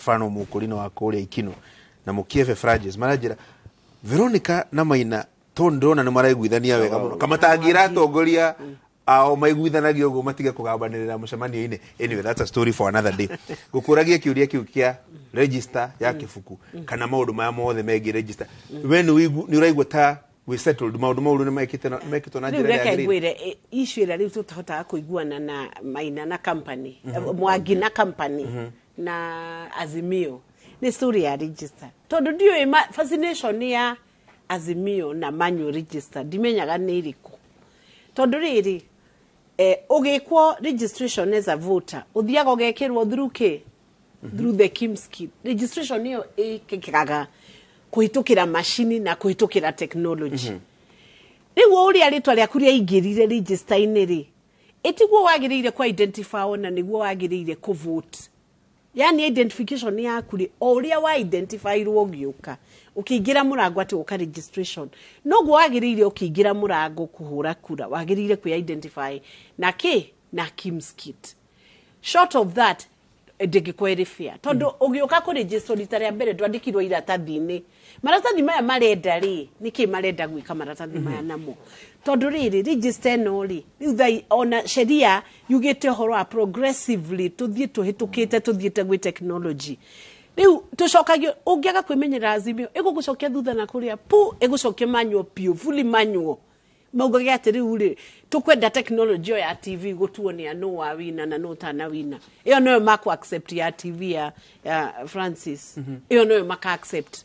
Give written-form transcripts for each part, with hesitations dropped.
Stefano Mũkũrinũ wa kũrĩa Ikino na Mũkiebe Francis maranjĩra Veronica na Maina tondũ ndĩrona nĩ maraiguithania wega mũno kamatangĩra atongoria ao maiguithanagia ũguo matige kũgambanĩrĩra mũcemanio-inĩ. Anyway, that's a story for another day. Ngũkũragia kĩũria kĩu kĩa register ya kĩbuku kana maũndũ maya mothe megiĩ register, we nĩ ũraigua ta we settled, maũndũ mau rĩu nĩ mekĩtwo na Rĩu njĩra ĩrĩa reke yagĩrĩire? Ngwĩre, issue ĩrĩa rĩu tũtahotaga kũiguana na Maina na company, Mwangi na company na Azimio nĩ story ya register, tondũ ndiũĩ fascination ya Azimio na manual register ndimenyaga nĩ ĩrĩkũ, tondũ rĩrĩ ũgĩkwo registration as a voter ũthiaga ũgekĩrwo through kĩ, through the KIEMS kit. Registration ĩyo ĩkĩkaga kũhĩtũkĩra macini na kũhĩtũkĩra technology. Rĩu o ũrĩa rĩtwa rĩaku rĩaingĩrire register-inĩ rĩ, ĩtiguo wagĩrĩire kũ identify ona nĩguo wagĩrĩire kũ vote, yani identification yaku rĩ, o ũrĩa wa identifyirwo ũgĩũka ũkĩingĩra mũrango atĩ ũka registration, noguo wagĩrĩire ũkĩingĩra mũrango kũhũra kura wagĩrĩire kwĩ identify na kĩ, na KIEMS kit. Short of that ndĩngĩkorwo ĩrĩ fair, tondũ ũgĩũka kũ register rita rĩa mbere ndwandĩkirwo iratathi-inĩ. Maratathi maya marenda rĩ, nĩkĩ marenda gwĩka maratathi maya namo? Tondũ rĩrĩ register ĩno rĩ, rĩu thai ona sheria yugĩte ũhoro wa progressively tũthiĩ tũhĩtũkĩte tũthiĩte gwĩ technology. Rĩu tũcokagio ũngĩaga kwĩmenyerera Azimio ĩgũgũcokia thutha na kũrĩa pu ĩgũcokia manual piũ, fully manual, maugage atĩ rĩu rĩ tũkwenda technology ĩyo ya TV gũtuonia nũ wa wina na nũ ũtana wina. Ĩyo noyo makũ accept ya TV ya Francis, ĩyo noyo maka accept.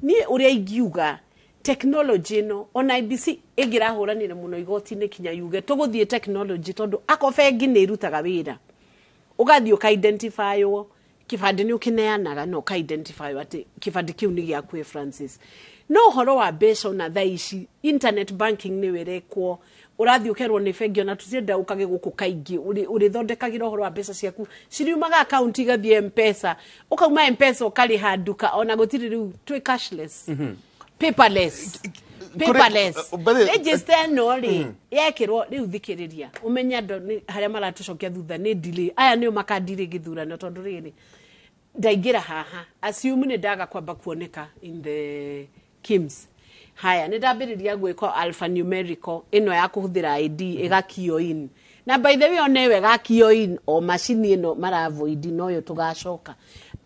Niĩ ũrĩa ingiuga, technology ĩno ona IEBC ĩngĩrahũranire mũno igoti-inĩ kinya yuge tũgũthiĩ technology, tondũ ako bengi nĩ ĩrutaga wĩra ũgathiĩ ũka-identifywo kĩbandĩ nĩ ũkĩneanaga na ũka-identify atĩ kĩbandĩ kĩu nĩ gĩaku we Francis. No ũhoro wa mbeca ona thaa ici internet banking nĩyo ĩrekwo, ũrathiĩ ũkerwo nĩ bengi ona tũtirenda ũkage gũkũ kaingĩ, ũrĩthondekagĩra ũhoro wa mbeca ciaku ciriumaga akaunti igathiĩ Mpesa, ũkauma Mpesa ũkarĩha nduka, ona gũtirĩ rĩu twĩ cashless, paperless, paperless. Register ĩno rĩ yekĩrwo rĩu, thikĩrĩria ũmenye andũ harĩa maratũcokia thutha nĩ delay. Aya nĩo makadire gĩthurano, tondũ rĩrĩ ndaingĩra haha, assume nĩ ndaga kwamba kuoneka in the KIEMS, haya nĩ ndambĩrĩria gwĩka alphanumerical ĩno ya kũhũthĩra ID ĩgakio in, na by the way ona ĩyo ĩgakio in o macini ĩno maravoid noyo tũgacoka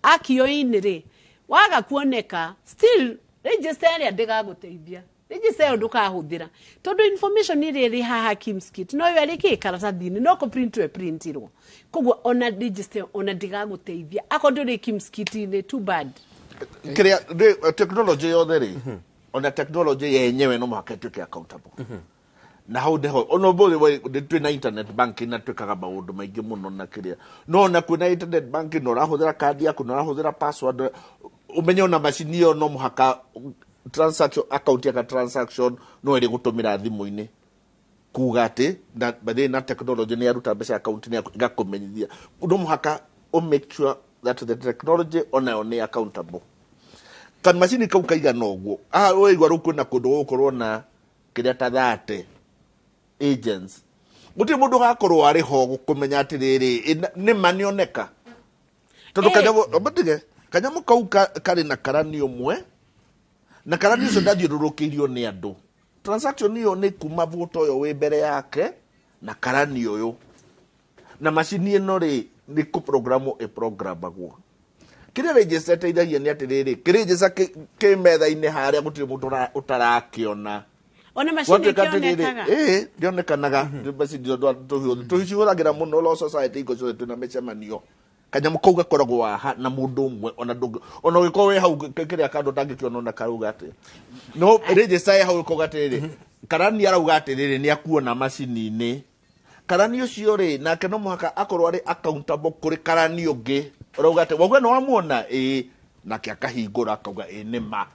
akio in rĩ, waga kuoneka still register ĩrĩa ndĩgagũteithia, register ĩyo ndũkahũthĩra, tondũ information ĩrĩa ĩrĩ haha KIEMS kit no ĩyo ĩrĩ kĩ karatathi-inĩ no kũ print printirwo. Koguo ona register ĩyo ona ndĩgagũteithia akorwo ndũrĩ KIEMS kit-inĩ, too bad. Kĩrĩa technology yothe rĩ, ona technology yenyewe no mũhaka ĩtuĩke accountable, na hau nĩho ona ũmũthĩ twĩna internet banking na twĩkaga maũndũ maingĩ mũno na kĩrĩa, no ona kwĩna internet banking na ũrahũthĩra kandi yaku na ũrahũthĩra password, ũmenye ona macini ĩyo no mũhaka transaction account yaka transaction no ĩrĩ gũtũmĩra thimũ-inĩ kuga atĩ na by the way, na technology nĩ yaruta mbeca account-inĩ yaku ĩgakũmenyithia. No mũhaka ũ make sure that the technology onayo nĩ accountable. Kamacini kau kaigana ũguo haha ũraigua rĩu kwĩna kũndũ gũgũkorwo na kĩrĩa ta 30 agents, gũtirĩ mũndũ ũgakorwo arĩ ho kũmenya atĩrĩrĩ nĩ ma nĩoneka, tondũ kanyamũ matige kanyamũ kau karĩ na karani ũmwe na karani ũcio ndathiũrũrũkĩirio nĩ andũ. Transaction ĩyo nĩ kuma voter ũyũ wĩ mbere yake na karani ũyũ, na macini ĩno rĩ nĩ kũprogramwo ĩprogramagwo. Kĩrĩa register ĩteithagia nĩ atĩrĩrĩ, kĩregister kĩ metha-inĩ harĩa gũtirĩ mũndũ ũtarakĩona. Ona macini Gwatuĩka atĩrĩrĩ, ĩkĩonekaga. Ĩĩ, ndĩonekanaga macini icio tũcihũthagĩra mũno law society hingo ciothe twĩna mĩcemanio. Kanyamũ kau gakoragwo haha na mũndũ ũmwe, ona ndũngĩ ona ũngĩkorwo wĩ hau kĩrĩa kando ndangĩkĩona ona karauga atĩ no register ĩ hau ĩkauga atĩrĩrĩ, karani arauga atĩrĩrĩ nĩ akuona macini-inĩ. Karani ũcio rĩ nake no mũhaka akorwo arĩ accountable kũrĩ karani ũngĩ ũrauga atĩ wauga nĩ wamuona, ĩĩ, nake akahingũra akauga ĩĩ nĩ ma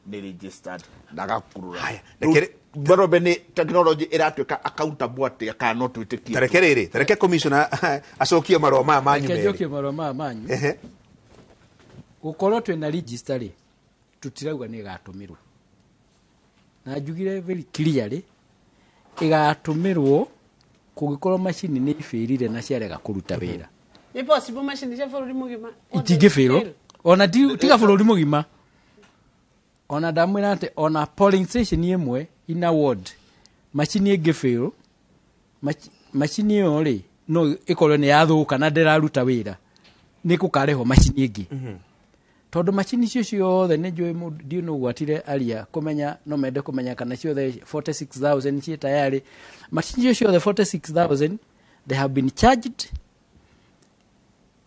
nĩ registered na agakurura. Haya, Rĩu Barobé nĩ technology ĩratuĩka accountable atĩa kana no twĩtĩkie? Tareke rĩrĩ, tareke commissioner acokie marũa maya manyu Reke merĩ. njokie marũa maya manyu. Gũkorwo twĩna register rĩ, tũtirauga nĩ ĩgatũmĩrwo, na njugire very clearly ĩgatũmĩrwo kũngĩkorwo macini nĩ ibĩrire na ciarega kũruta wĩra. Nĩ possible macini cia bũrũri mũgima Itingĩbĩrwo. Ona tiga bũrũri mũgima, ona ndamwĩra atĩ ona polling station ĩmwe ina ward macini ĩngĩ fail, macini ĩyo rĩ, no ĩkorwo nĩ yathũka na ndĩraruta wĩra, nĩ kũkarehwo macini ĩngĩ, tondũ macini icio ciothe nĩ njũĩ mũndũ ndiũ nĩ ũgwatire aria kũmenya no mende kũmenya kana ciothe 46,000 ciĩ tayarĩ. Macini icio ciothe 46,000, they have been charged,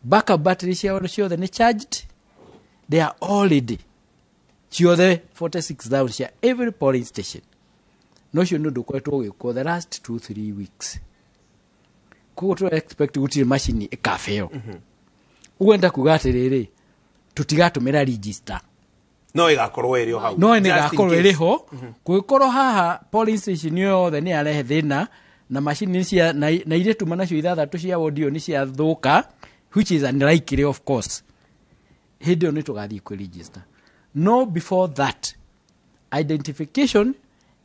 backup battery ciao ciothe nĩ charged, they are all ready, ciothe 46,000 cia every polling station. No ũcio nĩ ũndũ ũkoretwo ũgĩkwo the last 2-3 weeks. Koguo tũ expect gũtirĩ macini ĩkabeo. Ũguo nĩ ta kuga atĩrĩrĩ, tũtigatũmĩra register. No ĩgakorwo ĩrĩ o hau. No nĩ Just in ĩgakorwo case. ĩrĩ ho kũngĩkorwo haha polling station yothe nĩ yarehe thĩna na macini cia na iria tuma nacio ithathatũ cia ward ĩyo nĩ ciathũka, which is unlikely of course, hĩndĩ ĩyo nĩ tũgathiĩ kwĩ register. No before that, identification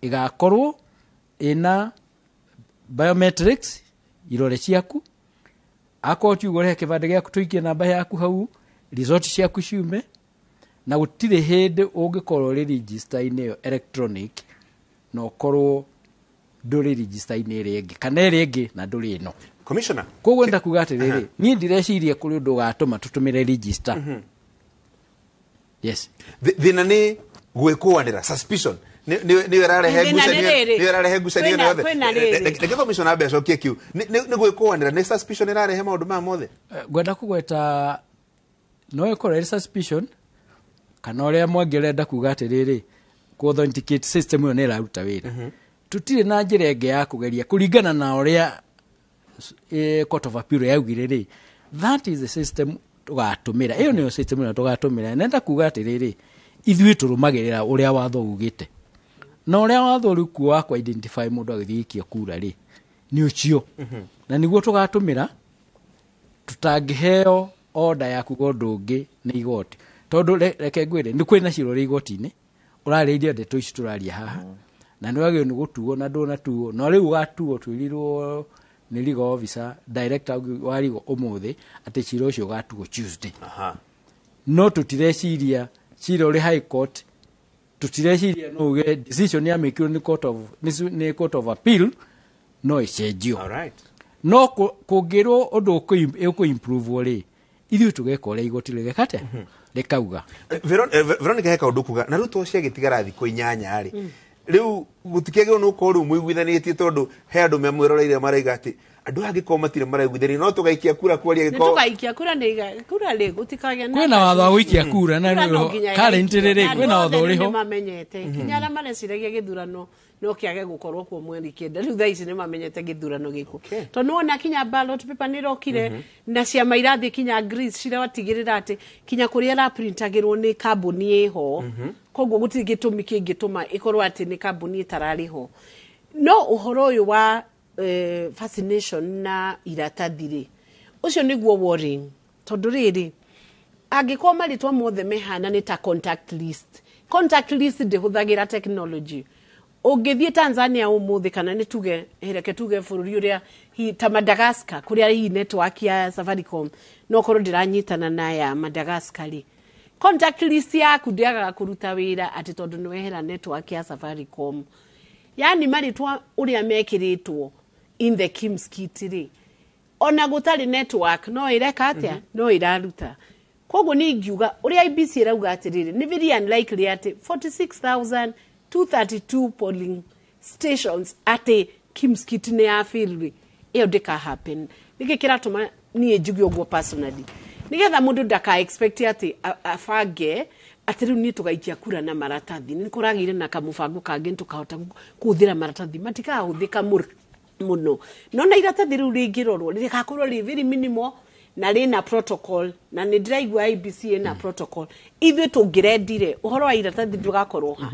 ĩgakorwo ĩna biometrics, irore ciaku. Akorwo ti ũguo, rehe kĩbandĩ gĩaku, tũikie namba yaku hau, result ciaku ciume. Na gũtirĩ hĩndĩ ũngĩkorwo ũrĩ register-inĩ ĩyo electronic na ũkorwo ndũrĩ register-inĩ ĩrĩa ĩngĩ, kana ĩrĩa ĩngĩ na ndũrĩ ĩno. Commissioner. Koguo nda kuga atĩrĩrĩ, niĩ ndireciria kũrĩ ũndũ ũgatũma tũtũmĩre register. Yes. Thĩna nĩ gwĩkũanĩra, suspicion nĩyo ĩrarehe Thĩna nĩ ngucanio, rĩrĩ. nĩyo ĩrarehe ngucanio ĩno yothe. Kwĩna rĩrĩ. Reke commissioner ambe acokie kiu. Nĩ gwĩkũanĩra, nĩ suspicion ĩrarehe maũndũ maya mothe. Ngwenda kũgweta no ĩkorwo ĩrĩ suspicion kana ũrĩa Mwangi ũrenda kuga atĩrĩrĩ, ku authenticate system ĩyo nĩ ĩraruta wĩra. Tũtirĩ na njĩra ĩngĩ ya kũgeria kũringana na ũrĩa Court of Appeal yaugire rĩ, that is the system tũgatũmĩra. Ĩyo nĩyo system ĩrĩa tũgatũmĩra. Nenda kuga atĩrĩrĩ, ithuĩ tũrũmagĩrĩra ũrĩa watho ugĩte, na ũrĩa watho ũrĩ kuo wa kũ identify mũndũ agĩthiĩ gũikia kura rĩ, nĩ ũcio na nĩguo tũgatũmĩra. Tũtangĩheo order ya kuga ũndũ ũngĩ nĩ igoti, tondũ reke ngwĩre, nĩ kwĩna cira ũrĩ igoti-inĩ ũrarĩirie ndeto ici tũraria haha, na nĩ wagĩrĩirwo nĩ gũtuo na ndũnatuo, no rĩu ũgatuo. Twĩrirwo nĩ legal officer, director wa legal ũmũthĩ atĩ cira ũcio ũgatuo Tuesday. No tũtireciria cira ũrĩ high court, tũtireciria no uge decision yamĩkirwo nĩ court of, nĩ nĩ court of appeal no ĩcenjio. All right. No kũngĩrwo ũndũ ũkũ-improve rĩ, ithuĩ tũgeka ũrĩa igoti rĩgeka atĩa, rĩkauga. Veronica, he kaũndũ kuga na rĩu to ciagĩtigara thikũ 8 rĩ, rĩu gũtikĩagĩrĩirwo nĩ gũkorwo rĩu mũiguithanĩtie, tondũ he andũ memwĩroreire maraiga atĩ andũ aya angĩkorwo matirĩ maraiguithania no tũgaikia kura kwaria. Nĩ gĩkorwo tũgaikia kura, nĩ kura rĩ, gũtikagĩa na Kwĩna watho wa gũikia kura na Kura no rĩu nginya currently ĩgaikio. rĩ, Na kwĩna andũ watho othe ũrĩ ho. nĩ mamenyete, kinya arĩa mareciragia gĩthurano no kĩage gũkorwo kuo mweri 9, rĩu thaa ici nĩ mamenyete gĩthurano gĩkũ, tondũ nĩwona kinya ballot paper nĩ ĩrokire na ciama irathiĩ kinya Greece ciratigĩrĩra atĩ kinya kũrĩa ĩraprintagĩrwo nĩ kambuni ĩho. Koguo gũtirĩ gĩtũmi kĩngĩtũma ĩkorwo atĩ nĩ kambuni ĩtararĩ ho. No ũhoro ũyũ wa fascination na iratathi rĩ, ũcio nĩguo worrying, tondũ rĩrĩ, angĩkorwo marĩtwa mothe mehana nĩ ta contact list. Contact list ndĩhũthagĩra technology. Ũngĩthiĩ Tanzania ũmũthĩ, kana nĩ tuge, reke tuge bũrũri ũrĩa ta Madagascar, kũrĩa hihi network ya Safaricom no korwo ndĩranyitana na ya Madagascar rĩ, contact list yaku ndĩagaga kũruta wĩra atĩ tondũ nĩ wehera network ya Safaricom. Yani marĩtwa ũrĩa mekĩrĩtwo in the KIEMS kit rĩ, ona gũtarĩ network no ĩreka atĩa, no ĩraruta. Koguo nĩ ingiuga ũrĩa IEBC ĩrauga atĩrĩrĩ, nĩ very unlikely atĩ 46,232 polling stations atĩ KIEMS kit nĩ ya fail rĩ, ĩyo ndĩka happen. Nĩkĩ kĩratũma niĩ njuge ũguo personally? Nĩgetha mũndũ ndaka expect atĩ abange atĩ rĩu niĩ tũgaikia kura na maratathi. Nĩ kũragĩire na kamũbango kangĩ, nĩ tũkahota kũhũthĩra maratathi, matikahũthĩka mũno. No na iratathi rĩu rĩngĩrorwo rĩgakorwo rĩ very minimal na rĩna protocol, na nĩ ndĩraigua IEBC ĩna protocol. Ithuĩ tũngĩrendire ũhoro wa iratathi ndũgakorwo ha,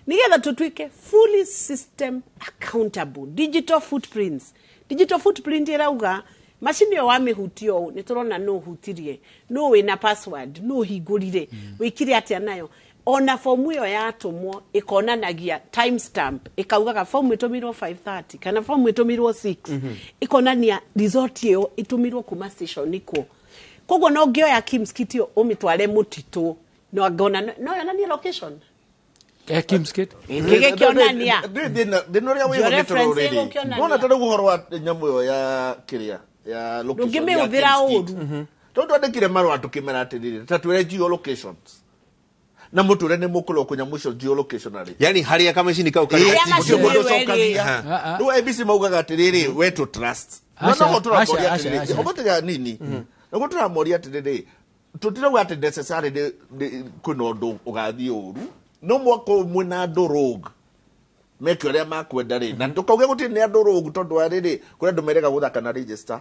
nĩgetha tũtuĩke fully system accountable. Digital footprints, digital footprint ĩrauga macini ĩyo wamĩhutia ũũ, nĩ tũrona nũ ũhutirie, nũ wĩna password, nũ ũhingũrire, wĩkire atĩa nayo. Ona fomu ĩyo yatũmwo ĩkonanagia time stamp, ĩkaugaga fomu ĩtũmirwo 5:30 kana fomu ĩtũmirwo 6, ĩkonania result ĩyo ĩtũmirwo kuma station ĩkũ. Koguo no ngĩoya KIMS kit ĩyo ũmĩtware mũtitũ no ngona no yonanie location. KIMS kit. Gĩgĩkĩonania. Thĩna ũrĩa wĩho nĩ Georeference tũrũrĩrĩ ĩgũkĩonania. nona ta rĩu ũhoro wa nyamũ ĩyo ya kĩrĩa ya location ya Ndũngĩmĩhũthĩra KIMS kit. ũru. Tondũ twandĩkire marũa tũkĩmera atĩrĩrĩ ta twĩre geolocations na mũtũre nĩ mũkũrwo kũnyamũ icio geolocationally. Yani harĩa kamacini kau karĩ. Harĩa Gũtirĩ macini mũndũ ĩyo ĩrĩ. ũcokagia. Ah, ah. Rĩu IEBC maugaga atĩrĩrĩ we tũ trust no Aca, no tũramoria aca, aca, atĩrĩrĩ aca. ũmũtiga nini nĩguo tũramoria atĩrĩrĩ tũtirauga atĩ necessarily kwĩna ũndũ ũgathiĩ ũru no mwaka ũyũ mwĩna andũ rogue meke ũrĩa makwenda rĩ na tũkauge gũtirĩ nĩ andũ rogue tondũ wa rĩrĩ kũrĩ andũ merega gũthaka na register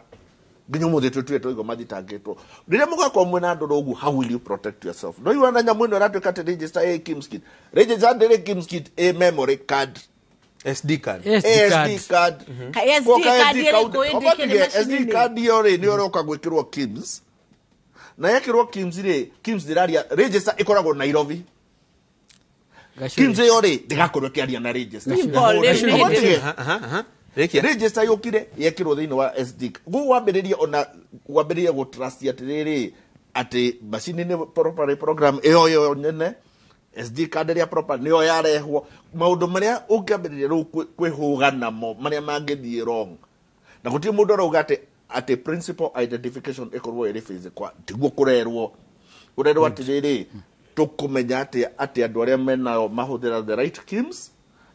nginya ũmũthĩ tũtue tũigua mathitangĩtwo rĩrĩa mũgakorwo mwĩna andũ rogue, how will you protect yourself? No iwana nyamũ ĩno ĩratuĩka atĩ register ĩ KIMS kit, register ndĩrĩ KIMS kit, ĩ memory card. SD card. SD card. SD card. Ka SD Gwoka card SD ĩrĩkũ card- ĩndĩkĩre Obatige, SD macini-inĩ? card ĩyo rĩ nĩ ũroka gwĩkĩrwo KIMS na yekĩrwo KIMS rĩ, KIMS ndĩraria register ĩkoragwo Nairobi. KIMS ĩyo rĩ ndĩgakorwo ĩkĩaria na register. Paul, rĩu nĩ hĩndĩ Obatige, Aha, aha, aha. Rĩkia. register yũkire yekĩrwo thĩinĩ wa SD guo wambĩrĩrie ona wambĩrĩrie gũ trust atĩrĩrĩ atĩ macini nĩ properly program ĩyo yo nyene SD card ĩrĩa proper nĩyo yarehwo maũndũ marĩa ũngĩambĩrĩria rĩu kwĩhũga namo marĩa mangĩthiĩ wrong na gũtirĩ mũndũ arauga atĩ atĩ principal identification ĩkorwo ĩrĩ physical tiguo kũrerwo ũrerwo atĩrĩrĩ tũkũmenya atĩ atĩ andũ arĩa menayo mahũthĩra the right KIMS,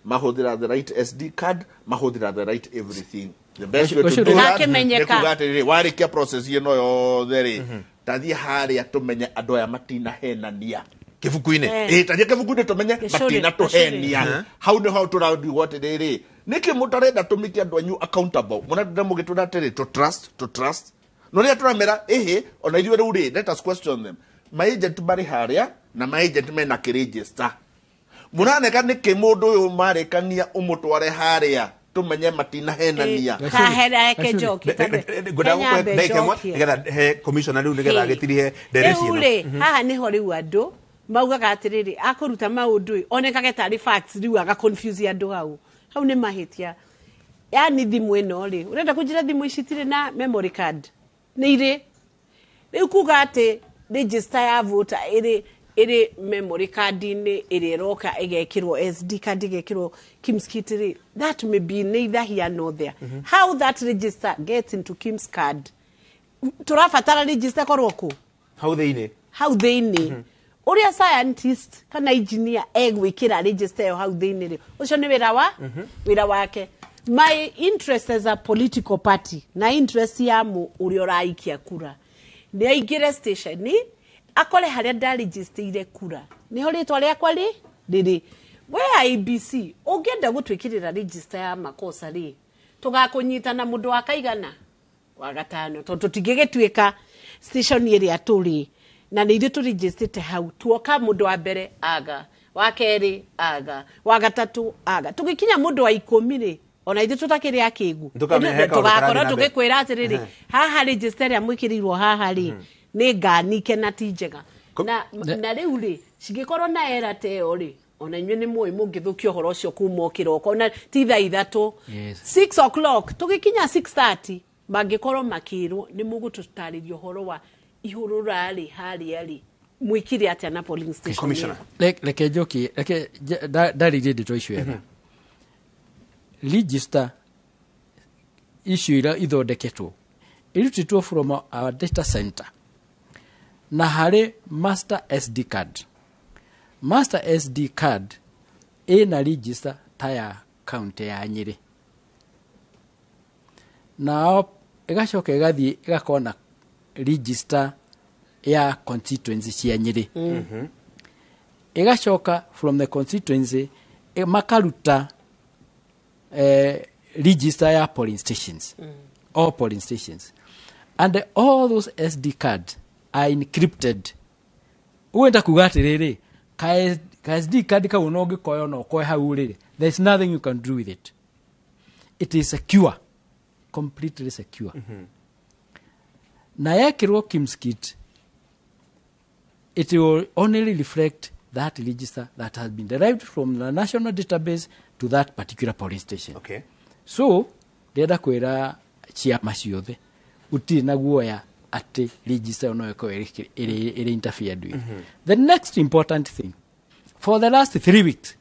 mahũthĩra the right SD card, mahũthĩra the right everything. The best way to do that Ndũgakĩmenyeka. nĩ kuga atĩrĩrĩ warĩkia process ĩno yothe rĩ tathiĩ harĩa tũmenye andũ aya matinahenania. Kĩbuku-inĩ. Eh. Ĩ tathiĩ kĩbuku-inĩ tũmenye Gĩcũrĩ, matinatũhenia. Hau nĩho tũrandigwo atĩrĩrĩ nĩkĩ mũtarenda tũmĩke andũ anyu accountable mũnatenda mũgĩtwĩra atĩrĩ to trust, to trust no rĩrĩa tũramera ĩhĩ ona ithuĩ rĩu rĩ let us question them, ma agent marĩ harĩa na ma agent mena kĩregister mũraneka nĩkĩ mũndũ ũyũ marĩkania ũmũtware harĩa tũmenye matinahenania. Kahera eke njoki. Ngwendaga gũkũhe ndagĩka ĩmwe nĩgetha he commissioner rĩu nĩgetha agĩtirihe ndereti Rĩu ĩno. rĩ haha nĩho rĩu andũ maugaga atĩrĩrĩ akũruta maũndũ ĩ onekage tarĩ facts rĩu aga confuse andũ hau hau nĩ mahĩtia. Yani thimũ ĩno rĩ ũrenda kũnjĩra thimũ ici itirĩ na memory card nĩ irĩ rĩu kuga atĩ register ya voter ĩrĩ ĩrĩ memory card-inĩ ĩrĩa ĩroka ĩgekĩrwo SD card ĩgekĩrwo KIMS kit rĩ, that may be neither here nor there. How that register gets into KIMS card, tũrabatara register korwo kũ Hau thĩinĩ. Hau thĩinĩ ũrĩa scientist kana engineer egwĩkĩra register ĩyo hau thĩinĩ rĩ ũcio nĩ wĩra wa wĩra wake. My interest as a political party na interest ya mũ ũrĩa ũraikia kura nĩ aingĩre station akore harĩa ndarejistĩire kura nĩho rĩtwa rĩakwa rĩ rĩrĩ. We IEBC ũngĩenda gũtwĩkĩrĩra register ya makosa rĩ tũgakũnyita na mũndũ wa kaigana wa gatano tondũ tũtingĩgĩtuĩka station ĩrĩa tũrĩ na nĩ ithuĩ tũrejistĩte hau tuoka mũndũ wa mbere aga wa kerĩ aga wa gatatũ aga tũgĩkinya mũndũ wa ikũmi rĩ ona ithuĩ tũtakĩrĩ akĩgu Tũkamenya he kaũndũ tũgakorwo karathiĩ na mbere. tũgĩkwĩra atĩrĩrĩ haha register ĩrĩa mwĩkĩrĩirwo haha rĩ nĩ nganike na ti njega na rĩu rĩ cingĩkorwo na era ta ĩyo rĩ ona inyuĩ nĩ mũĩ mũngĩthũkia ũhoro ũcio kuma o kĩroko na ti thaa ithatũ Yes. 6 o'clock tũgĩkinya 6:30 mangĩkorwo makĩrwo nĩ mũgũtũtarĩria ũhoro wa ihũrũra rĩ harĩa rĩ mwĩkire atĩa na polling station Commissioner. Reke njokie reke ndarĩrie ndeto icio wega. Register icio iria ithondeketwo irutĩtwo from our data center na harĩ master SD card, master SD card ĩna register ta ya county ya Nyĩrĩ nao ĩgacoka ĩgathiĩ ĩgakorwo na register ya constituency cia Nyĩrĩ, ĩgacoka from the constituency makaruta register ya polling stations, all polling stations, and all those SD cards are encrypted. Ũgwenda kuga atĩrĩrĩ ka SD card kau no ũngĩkoya ona ũkoe hau rĩrĩ there is nothing you can do with it. It is secure, completely secure. Na yekĩrwo KIMS kit it will only reflect that register that has been derived from the national database to that particular polling station. Okay. So ndĩrenda kwĩra ciama ciothe gũtirĩ na guoya Atĩ register ĩyo no ĩkorwo ĩrĩ interfered with. The next important thing, for the last 3 weeks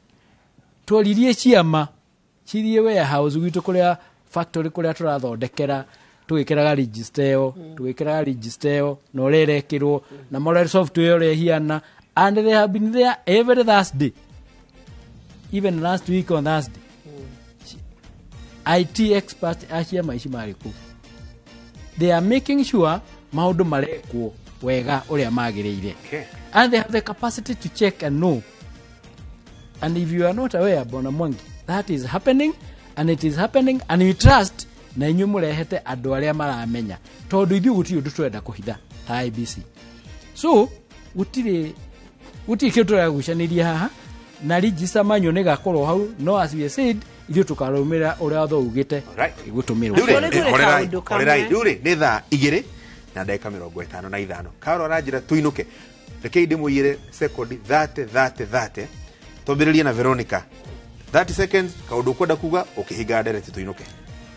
tworirie ciama cithiĩ warehouse gwitũ, kũrĩa factory, kũrĩa tũrathondekera, tũgĩkĩraga register ĩyo, tũgĩkĩraga register ĩyo na ũrĩa ĩrekĩrwo na model software ũrĩa ĩhiana, and they have been there every Thursday, even last week on Thursday. IT expert a ciama ici marĩ kũu. They are making sure maũndũ marekwo wega ũrĩa magĩrĩire. And they have the capacity to check and know. And if you are not aware, Bwana Mwangi, that is happening, and it is happening, and we trust na inyuĩ mũrehete andũ arĩa maramenya, tondũ ithuĩ gũtirĩ ũndũ tũrenda kũhitha ta IEBC. So gũtirĩ kĩndũ tũragucanĩria haha, na register manual nĩ gakorwo hau. No as we said, ithuĩ tũkarũmĩrĩra ũrĩa watho ugĩte ĩgũtũmĩrwo. Rĩu rĩ, Kũrĩ kũrĩ horerai, kaũndũ horerai. kamwe. Rĩu rĩ, nĩ thaa 2:55. Karo aranjĩra tũinũke. Rekei ndĩmũiyĩre sekondi 30 30 30. Twambĩrĩrie na Veronica, 30 seconds, kaũndũ ũkwenda kuga ũkĩhinga ndereti tũinũke.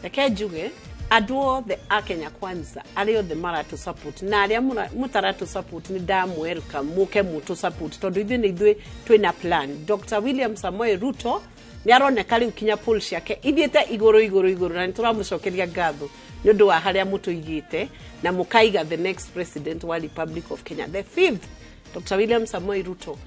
Reke njuge andũ othe a Kenya Kwanza, arĩa othe maratũ support na arĩa mũtaratũ support, nĩ ndamwelcome mũke mũtũ support, tondũ ithuĩ nĩ ithuĩ twĩna plan. Dr William Samoei Ruto nĩ aroneka rĩu kinya poll ciake ithiĩte igũrũ igũrũ igũrũ, na nĩ tũramũcokeria ngatho nĩ ũndũ wa harĩa mũtũigĩte na mũkaiga the next president wa Republic of Kenya, the fifth, Dr William Samoei Ruto.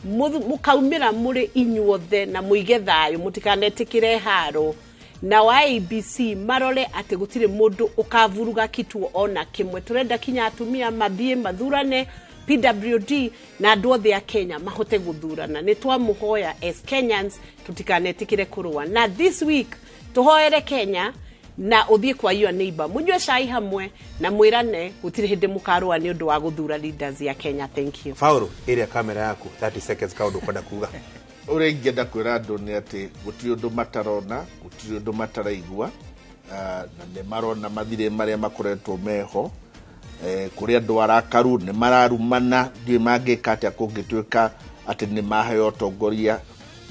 Mũkaumĩra mũrĩ inyuothe na mũige thayũ, mũtikanetĩkĩre haro, na wa IEBC marore atĩ gũtirĩ mũndũ ũkavuruga kituo ona kĩmwe. Tũrenda kinya atumia mathiĩ mathurane, PWD na andũ othe a Kenya mahote gũthurana. Nĩ twamũhoya as Kenyans tũtikanetĩkĩre kũrũa. Na this week tũhoere Kenya, na ũthiĩ kwa your neighbor mũnyue cai hamwe na mwĩrane gũtirĩ hĩndĩ mũkarũa nĩ ũndũ wa gũthura leaders ya Kenya. Thank you. Faũrũ, ĩrĩa kamera yaku, 30 seconds, kaũndũ ũkwenda kuga. Ũrĩa ingĩenda kwĩra andũ nĩ atĩ gũtirĩ ũndũ matarona, gũtirĩ ũndũ mataraigua. Na nĩ marona mathirĩ marĩa makoretwo meho. Kũrĩ andũ arakaru, nĩ mararumana, ndiũĩ mangĩka atĩa kũngĩtuĩka atĩ nĩ maheo ũtongoria.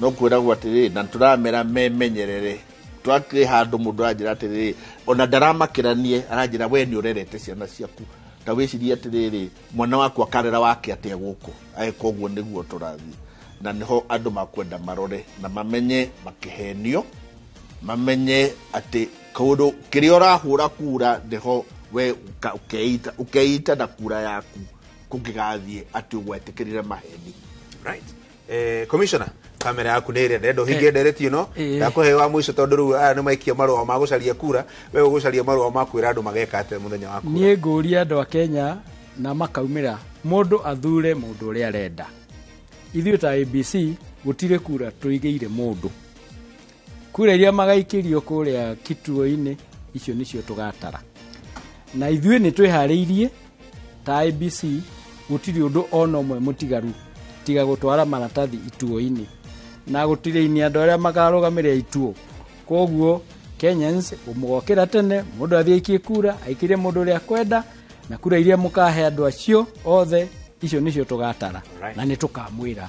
No kwĩragwo atĩrĩrĩ, na tũramera memenyerere. Twakĩrĩ handũ mũndũ aranjĩra atĩrĩrĩ, ona ndaramakĩranie, aranjĩra we nĩ ũrerete ciana ciaku, ta wĩcirie atĩrĩrĩ, mwana waku akarera wake atĩa gũkũ agĩka ũguo. Nĩguo tũrathiĩ na nĩho andũ makwenda marore na mamenye makĩhenio, mamenye atĩ kaũndũ kĩrĩa ũrahũra kura nĩho we ũkeita na kura yaku kũngĩgathiĩ atĩ ũgwetĩkĩrire maheni. Right. Commissioner, kamera yaku nĩ ĩrĩa ndenda ũhingie ndereti ĩno. Ndakũhe wa mũico, tondũ rĩu aya nĩ maikia marũa ma gũcaria kura, we ũgũcaria marũa ma kwĩra andũ mageka atĩa mũthenya wa kura. Niĩ ngũria andũ a Kenya na makaumĩra, mũndũ athure mũndũ ũrĩa arenda. Ithuĩ ta IEBC gũtirĩ kura tũigĩire mũndũ. Kura iria magaikĩrio kũrĩa kituo-inĩ icio nĩcio tũgatara, na ithuĩ nĩ twĩharĩirie ta IEBC. Gũtirĩ ũndũ ona ũmwe mũtigaru tiga gũtwara maratathi ituo-inĩ na gũtirĩ-inĩ andũ arĩa makarũgamĩrĩra ituo. Koguo Kenyans, mũgokĩra tene, mũndũ athiĩ aikie kura, aikĩrie mũndũ ũrĩa akwenda, na kura iria mũkahe andũ acio othe icio nĩcio tũgatara. Na nĩ tũkamwĩra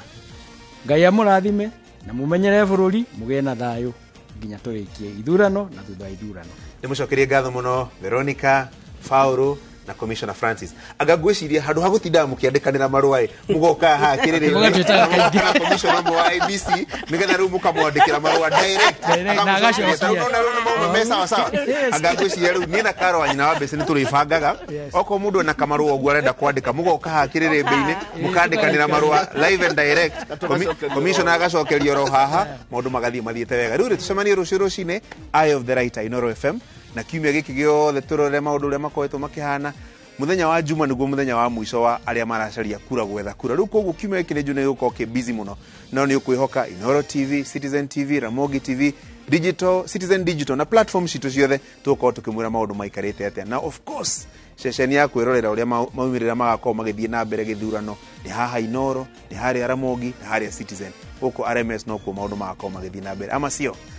Ngai amũrathime na mũmenyere bũrũri, mũgĩe na thayũ nginya tũrĩkie ithurano na thutha wa ithurano. Nĩ mũcokerie ngatho mũno, Veronica, Fauro na Commissioner Francis. Anga ngwĩciria handũ ha gũtindaga mũkĩandĩkanĩra marũa ĩ, mũgoka haha kĩrĩrĩ Mũgatwĩtaga kaingĩ. Na commissioner ũmwe wa IEBC, nĩgetha rĩu mũkamwandĩkĩra marũa direct. Direct, na Akamũcokeria. agacokia. Tarĩu nona rĩu nĩ mauma me sawa sawa. Yes. Anga ngwĩciria rĩu niĩ na Karo wa nyina wa Mbece nĩ tũrĩbangaga. Okorwo mũndũ ena kamarũa ũguo arenda kwandĩka, mũgoka haha kĩrĩrĩmbĩ-inĩ, mũkandĩkanĩra marũa live and direct. Commissioner agacokerio oro haha, maũndũ magathiĩ mathiĩte wega. Rĩu rĩ, tũcemanie rũciũ rũcinĩ, Eye of the Writer, Inooro FM, na kiumia gĩkĩ gĩothe tũrore maũndũ ũrĩa makoretwo makĩhana. Mũthenya wa Juma nĩguo mũthenya wa mũico wa arĩa maracaria kura gwetha kura. Rĩu koguo kiumia gĩkĩ nĩ njũ nĩ gĩgũkorwo kĩ busy mũno, no nĩ ũkwĩhoka Inooro TV, Citizen TV, Ramogi TV Digital, Citizen Digital na platform citũ ciothe tũgũkorwo tũkĩmwĩra maũndũ maikarĩte atĩa. Na of course ceceni ya kwĩrorera ũrĩa maumĩrĩra magakorwo magĩthiĩ na mbere gĩthurano nĩ haha Inooro, nĩ harĩa Ramogi na harĩa Citizen. Gũkũ RMS nokuo maũndũ magakorwo magĩthiĩ na mbere, ama sio?